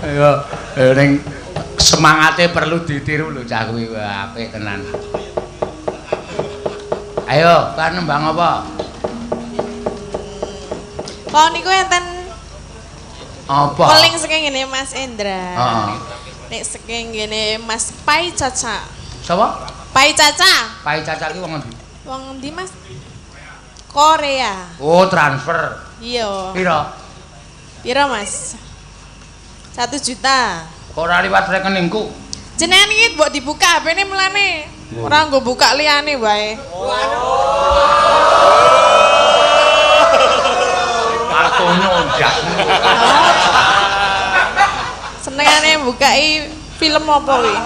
Ayo, ning semangate perlu ditiru lho cah kuwi apik tenan. Ayo, kan nembang apa? Kok niku enten apa? Paling saking ngene Mas Endra. Heeh. Nek saking ngene Mas Pai Caca. Sapa? Pai Caca. Pai Caca ki wong endi? Wong endi, Mas? Korea. Oh, transfer. Iya. Piro? Piro, Mas? 1 juta. Kok ora liwat rekeningku? Jenengan iki mbok dibuka HP-ne mulane. Ora nggo buka liyane wae. Kartone ndak. Senengane bukai film apa kuwi?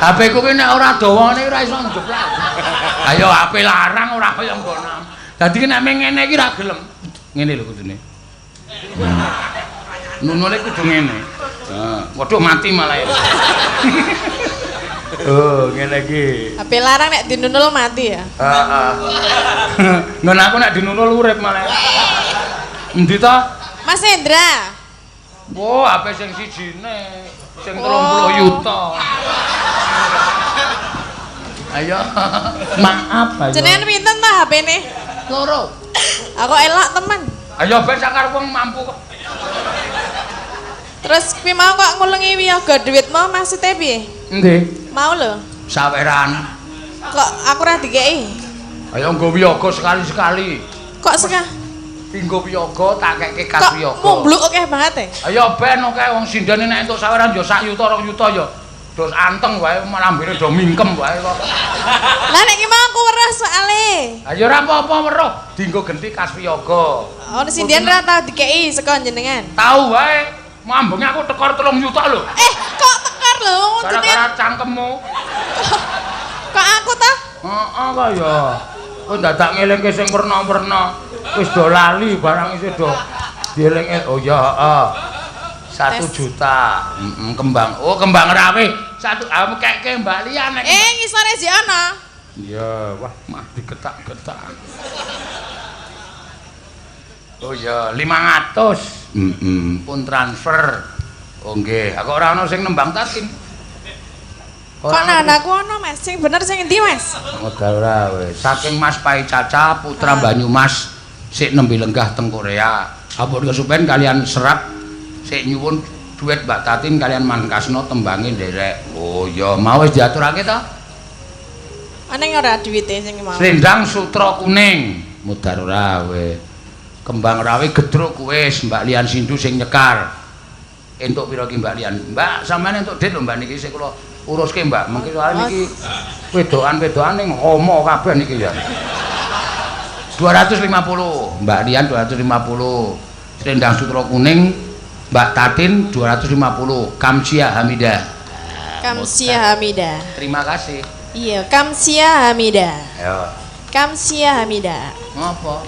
HP ku ki nek ora dawane ora iso njeplak. Ayo HP larang ora kaya nggonam. Dadi nek meng ngene iki ra gelem. Ngene lho kudune. Nunule kudu ngene. Heeh. Waduh mati malah ya. Oh, ngene iki. HP larang nek dinunul mati ya. Heeh. Nggon aku nek dinunul urip malah. Endi ta? Mas Endra. Oh, HP sing sijine, sing 30 yuta. Ayo. Maaf, ayo. Jenengan pinten ta HP-ne? Loro. Aku elok teman. Ayo ben sakar wong mampu kok. Terus kuwi mau kok ngulungi wiyaga duit mau maksudnya piye? Endi? Mau lho. Saweran. Kok aku ora dikeki? Ayo nggo wiyaga sekali-sekali. Kok sekah? Dinggo wiyaga tak keke kas wiyaga. Kok mumbluk akeh banget e? Ayo ben akeh wong sindene nek entuk saweran ya sak yuta 2 yuta ya. Dos anteng wae lambene do mingkem wae kok. Lah nek iki mau aku weruh soale. Ayo ora apa-apa weruh, dinggo genti kas wiyaga. Oh, sinden ora tau dikeki saka jenengan. Tau wae. Mambunge aku tekor 3 yuta lho. Eh, kok tekor lho wong gara-gara cangkemmu. Kok aku ta? Heeh kok ya. Kok dadak ngelingke sing werna-werna. Wis do lali barang isih do dielinge. Oh ya, heeh. 1 juta. Heeh, kembang. Oh, kembang rawe. Satu aku keke Mbak Lian nek. Eh, ngisore jek ana. Iya, wah, mah diketak-ketak. Oh ya, 500. Heeh, pun transfer. Oh nggih, aku ora ana sing nembang Tatin. Kok nanaku ana, Mas? Sing bener sing endi, Mas? Modal ora wis. Saking Mas Pai Caca putra Banyumas sik nembe lenggah teng Korea. Ampun kesupen kalian serat sik nyuwun duit Mbak Tatin kalian Mankasno tembange nderek. Oh ya, mau wis diaturake ta? Aneng ora duwite sing mau. Selendang sutra kuning, modal ora wis. Kembang rawe gedruk wis Mbak Lian Sindu sing nyekar. Entuk pira ki Mbak Lian? Mbak, sampeyan entuk dit lho Mbak niki sik kula uruske Mbak. Mengki soalé niki wedokan-wedokan ning homo kabeh niki ya. 250, Mbak Lian 250. Selendang sutra kuning Mbak Tatin 250. Kamsia Hamida. Kamsia Hamida. Terima kasih. Iya, Kamsia Hamida. Ayo. Kamsia Hamida. Ngopo?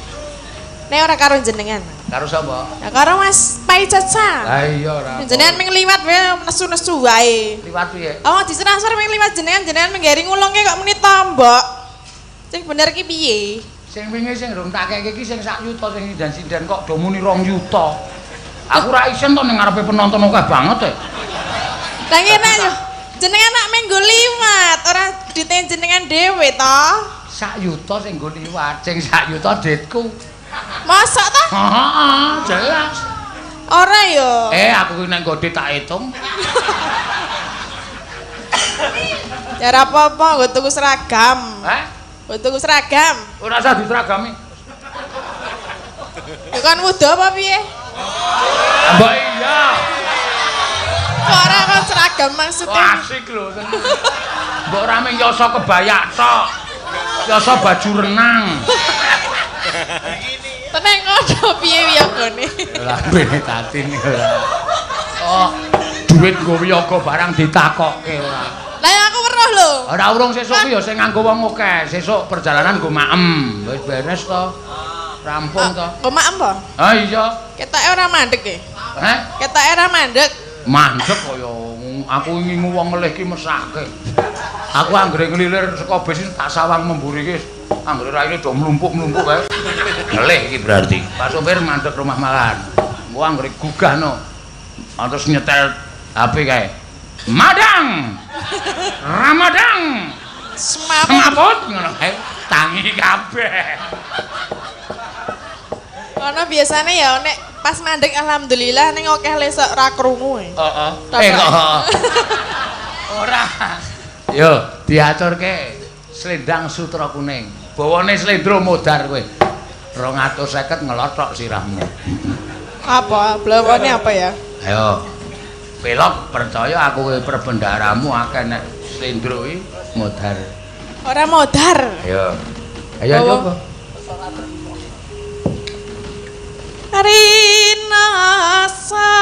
Nek ora karo jenengan. Karo sapa? Ya karo Mas Pai Caca. Lah iya ora. Jenengan ming liwat wae nesu-nesu wae. Liwat piye? Oh, ditransfer ming liwat jenengan, jenengan ming gari ngulungke kok muni tombok. Sing bener ki piye? Sing wingi sing rung tak keke iki sing sak yuta sing sinden-sinden kok do muni 2 yuta. Aku ora isin to ning ngarepe penonton akeh banget e. Lah ngene yo. Jenengan nak ming nggo liwat, ora duite jenengan dhewe to. Sak yuta sing nggo liwat, sing sak yuta ditku. Mosok ta? Heeh, jelas. Ora yo. Eh, aku ki nek nggo tak hitung. Ya ora apa-apa, nggo tuku seragam. Hah? Nggo tuku seragam. Ora usah diseragami. Ya kan wuda apa piye? Mbok iya. Kok ora kon seragam maksudnya? Asik lho. Mbok ora mung yasa kebayak tok. Yasa baju renang. Teneng ngono piye wiyagane? Lambene Tatin ora. Oh, duit nggo wiyaga barang ditakokke ora. Lah aku weruh lho. Ora urung sesuk ki ya sing nganggo wong akeh. Sesuk perjalanan nggo maem. Wis beres to. Rampung to. Nggo maem po? Ha iya. Ketoke ora mandek e. Heh? Ketoke ora mandek. Mandek kaya aku ngingu wong ngelih ki mesake. Aku anggere ngelilir saka bis tak sawang memburi ki anggere raine do mlumpuk-mlumpuk kae. Ngelih iki berarti. Pak sopir mandek rumah makan. Engko anggere gugahno. Terus nyetel HP kae. Madang. Ramadang. Semaput ngono kae tangi kabeh. Ono biasane ya nek pas mandek alhamdulillah ning akeh lesok ra krungu. Heeh. Kok. Ora. Yo diaturke slendang sutra kuning. Bawane slendro modar kowe. 250 ngelothok sirahmu. Apa? Blawane apa ya? Ayo. Pelok percaya aku kowe perbendaramu akeh nek slendro iki modar. Ora modar. Ayo. Ayo coba. Rinasa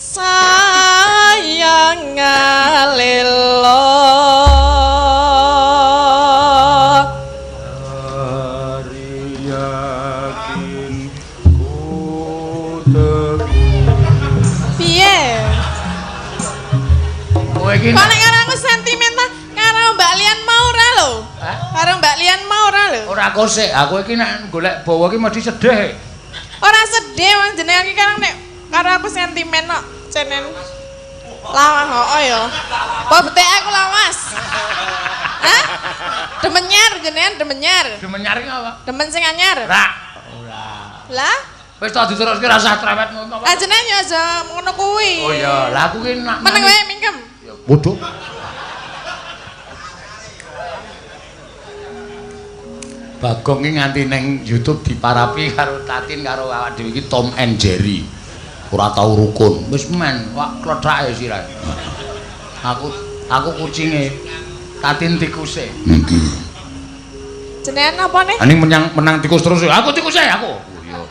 sayang ngalelo yakin ku teguh. Piye? Kowe iki kok nek karo aku sentimental karo Mbak Lian mau ora lho? Karo Mbak Lian mau ora lho? Ora kosek, aku iki nek golek bawa iki mesti sedih. Ora sedih wong jenengan iki kan nek karo aku sentimen kok cenen. Lawas heeh ya. Apa betek aku lawas? Hah? Demenyar jenengan demenyar. Demenyar iki apa? Demen sing anyar. Ora. Ora. Lah? Wis to diteruske ra usah trewet ngono apa. Lah jenengan ya aja ngono kuwi. Oh iya, lah aku ki nak meneng wae mingkem. Ya bodoh. Bagong iki nganti ning YouTube diparapi karo Tatin karo awak dhewe iki Tom and Jerry. Ora tau rukun. Wis men, wak klethake sirahe. Aku kucinge, Tatin tikuse. Jenengan apa nih? Ani menang tikus terus. Aku tikuse aku. Oh iya.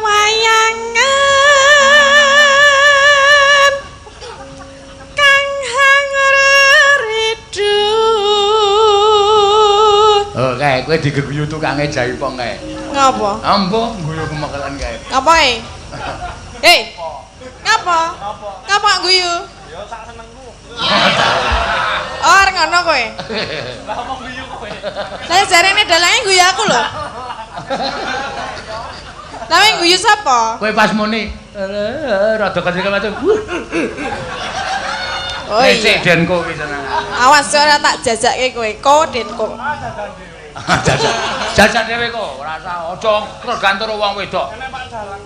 Wayangan kang hangridu. Oh, kae kowe digeguyu tukange jaipong kae. Ngapa? Ambo guyu kemekelan kae. Ngapa e? Hei. Ngapa? Ngapa guyu? Ya sak senengku. Oh, arep ngono kowe. Lah ngomong guyu kowe. Lah jarene dalange guyu aku lho. Lah guyu sapa? Kowe pas muni rada kecil-kecil. Oh iya. Denko kuwi seneng. Awas ora tak jajake kowe, ko denko. Jajak. Jajak dhewe kok, ora usah aja tergantung wong wedok.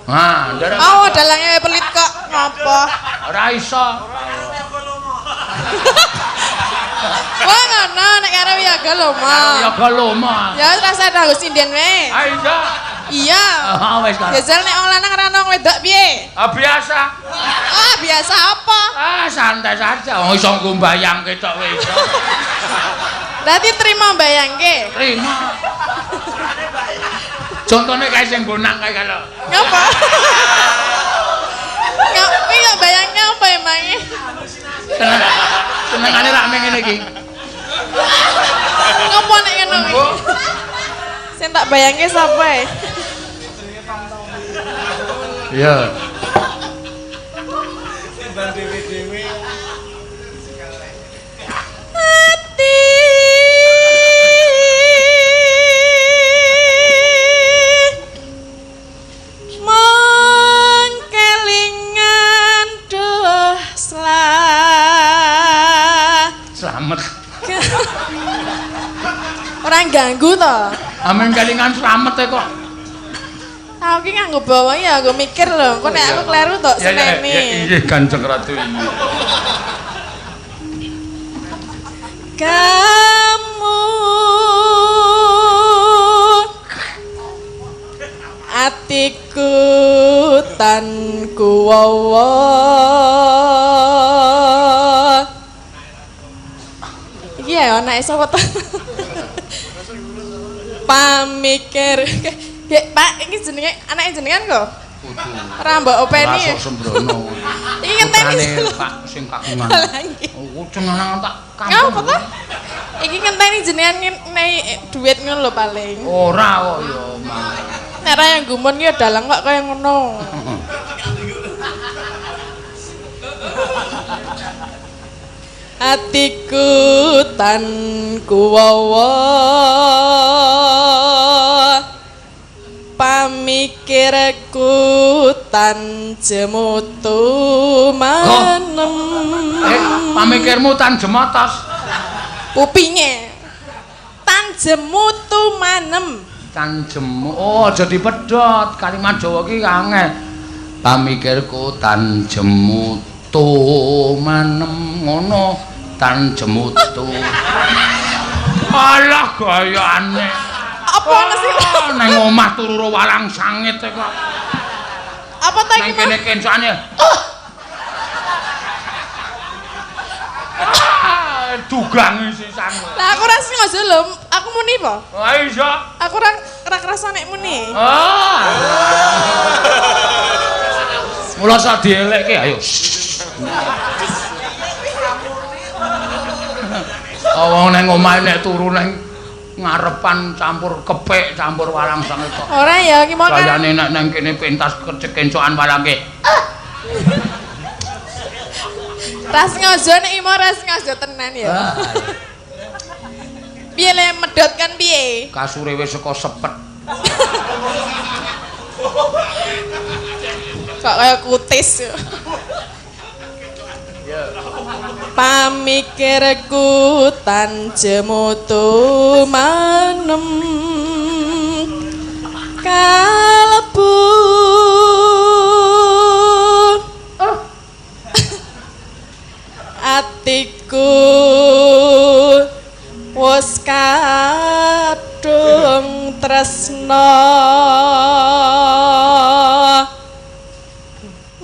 Ha, nderek. Oh, dalange pelit kok ngopo? Ora iso. Wah, ngono nek karo wiyaga lomo. Wiyaga lomo. Ya wis rasa nganggo sinden wae. Ha iya. Iya. Ah wis karo. Jajal nek wong lanang ora ana wong wedok piye? Ah biasa. Ah biasa apa? Ah santai saja. Wong iso nggo mbayangke tok wis iso. Berarti terima mbayangke? Terima. Contone kae sing bonang kae kalau. Ngapa? Ngapa kok bayangke apa emangnya? Senengane rak ngene iki. Ngopo nek ngono iki? Sing tak bayangke sapa e? Iya. Timbang dhewe-dhewe. Ati mong kelingan duh slamet. Ora ganggu to. Amin kelingan slamet e kok. Aku ki nganggo bawa ya, nganggo mikir lho. Engko nek aku kleru tok seneni. Iya, Kanjeng Ratu iki. Kamu atiku tan kuwawa. Iki ya anake sapa to? Pamikir. Gek, Pak, iki jenenge anake jenengan kok? Kudu. Ora mbok openi. Ora sok sembrono. Iki ngenteni Pak sing kagungan. Oh, jenengan tak kampung. Ngapa to? Iki ngenteni jenengan ngenehi dhuwit ngono lho paling. Ora kok ya, Mas. Nek ra yang gumun ki ya dalang kok kaya ngono. Atiku tan kuwawa. Pamikirku tan jemutu manem. Eh, pamikirmu tan jemotos. Kupinge. Tan jemutu manem. Tan jemu. Oh, aja dipedhot. Kalimat Jawa ki angel. Pamikirku tan jemutu manem ngono. Tan jemutu. Alah gayane. Apa ana sing Oh, nang omah turu ro walang sangit kok. Apa ta Nang iki? kene kencane. Ah, dugange sisan. Lah aku ora sengaja lho, aku muni apa? Lah iya. Aku ora ora kerasa nek muni. Ah. Mula sak dielekke ayo. Oh, wong nang omahe nek turu nang ngarepan campur kepik, campur walang sangit kok. Ora ya iki mau kan. Kayane nek nang kene pentas kecencokan walangke. Ra sengaja nek iki mau ra sengaja tenan ya. Piye le medhot kan piye? Kasure wis saka sepet. Kok kaya kutis. Pamikirku tan jemutu manem kalebu atiku wis kadung tresna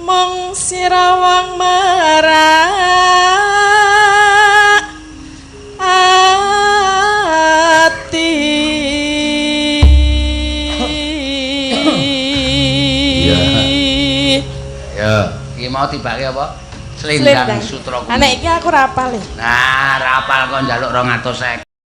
mung sirawang merak ati. Ya, iki mau tibake apa? Selendang sutra kuning. Nek iki aku rapal. Nah, rapal kok njaluk 250.